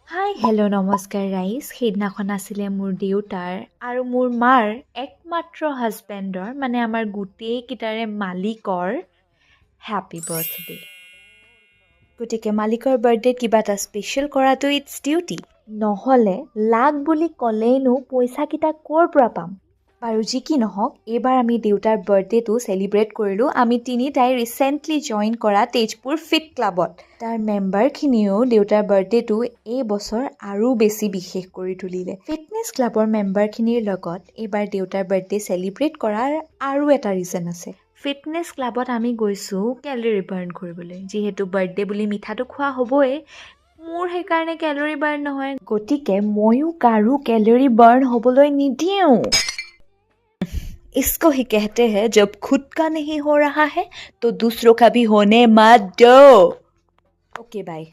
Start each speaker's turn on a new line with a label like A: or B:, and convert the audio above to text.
A: হাই, hello', নমস্কাৰ ৰাইজ। সেইদিনাখন আছিলে মোৰ দেউতাৰ আৰু মোৰ মাৰ একমাত্ৰ হাজবেণ্ডৰ, মানে আমাৰ গোটেইকেইটাৰে মালিকৰ হেপী বাৰ্থডে। গতিকে মালিকৰ বাৰ্থডেত কিবা এটা স্পেচিয়েল কৰাটো it's duty. নহ'লে লাক বুলি ক'লেইনো পইচাকেইটা ক'ৰ পৰা পাম? বাৰু যি কি নহওক, এইবাৰ আমি দেউতাৰ বাৰ্থডেটো চেলিব্ৰেট কৰিলোঁ আমি তিনিটাই ৰিচেণ্টলি জইন কৰা তেজপুৰ ফিট ক্লাবত। তাৰ মেম্বাৰখিনিয়েও দেউতাৰ বাৰ্থডেটো এই বছৰ আৰু বেছি বিশেষ কৰি তুলিলে। ফিটনেছ ক্লাবৰ মেম্বাৰখিনিৰ লগত এইবাৰ দেউতাৰ বাৰ্থডে চেলিব্ৰেট কৰাৰ আৰু এটা ৰিজন আছে। ফিটনেছ ক্লাবত আমি গৈছোঁ কেলৰি বাৰ্ণ কৰিবলৈ। যিহেতু বাৰ্থডে বুলি মিঠাটো খোৱা হ'বই, মোৰ সেইকাৰণে কেলৰি বাৰ্ণ নহয়। গতিকে ময়ো কাৰো কেলৰি বাৰ্ণ হ'বলৈ নিদিওঁ। इसको ही कहते हैं, जब खुद का नहीं हो रहा है तो दूसरों का भी होने मत दो। Okay, bye.